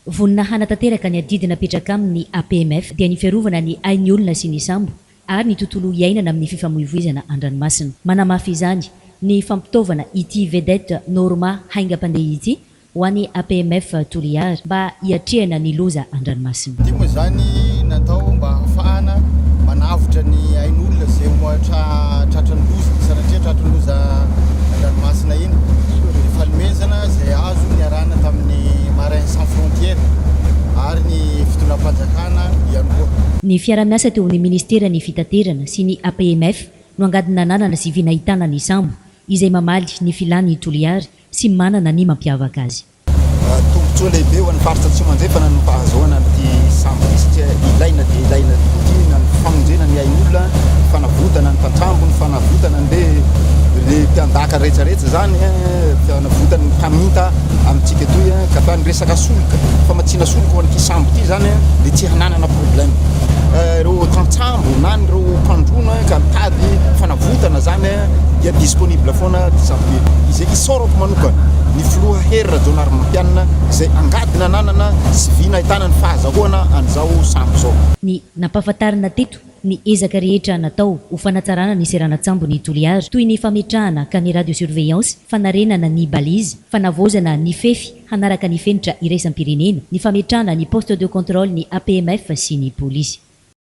Vonona hanatanteraka ny adidy napetraka aminy ny APMF dia ny fiarovana ny ain'ny olona sy ny sambo ary ny tontolo iainana amin'ny fifamoivoizana an-dranomasina. Manamafy izany ny fampitaovana ity Vedette Norma haingam-pandeha ity ho an'ny APMF Toliara mba hiatrehana ny loza an-dranomasina. Ity moa izany natao mba hahafahana manavotra ny ain'olona izay ho tratran'ny loza, sanatria tratran'ny loza an-dranomasina iny. Ny fanomezana izay azo niarahana tamin'ny Marins Sans Frontières ary ny fitondram-panjakana ihany koa. Ny fiaraha-miasa teo amin'ny Ministeran'ny Fitaterana sy ny APMF no angady nananana sy vy nahitana ny sambo izay mamaly ny filan'ny Toliara sy manana ny mampiavaka azy. Tombontsoa lehibe ho an'ny faritra Atsimo Andrefana ny fahazoana an'ity sambo ity satria ilaina dia ilaina tokoa ity na ny famonjena ny ain'olona, ny fanavotana ny tantsambo, ny fanavotana ny le mpiandaka rehetrarehetra izany, fanavotana ny mpaminta amintsika etoy ka fa ny resaka solika, famatsiana solika ho an'ity sambo ity izany dia tsy hananana problème. Ireo tantsambo na ireo mpandrono ka mitady fanavotana izany dia disponible foana ity sambo ity. Izay isaorako manokana ny filoha Hery Rajaonarimampianina izay angady nananana sy vy nahitana ny fahazahoana an'izao sambo izao. Ny nampahafantarina teto ny ezaka rehetra natao ho fanatsarana ny seranan-tsambon'i Toliara, toy ny fametrahana caméra de surveillance, fanarenana ny balise, fanavaozana ny fefy hanaraka ny fenitra iraisam-pirenena, ny fametrahana ny poste de contrôle ny APMF sy ny polisy.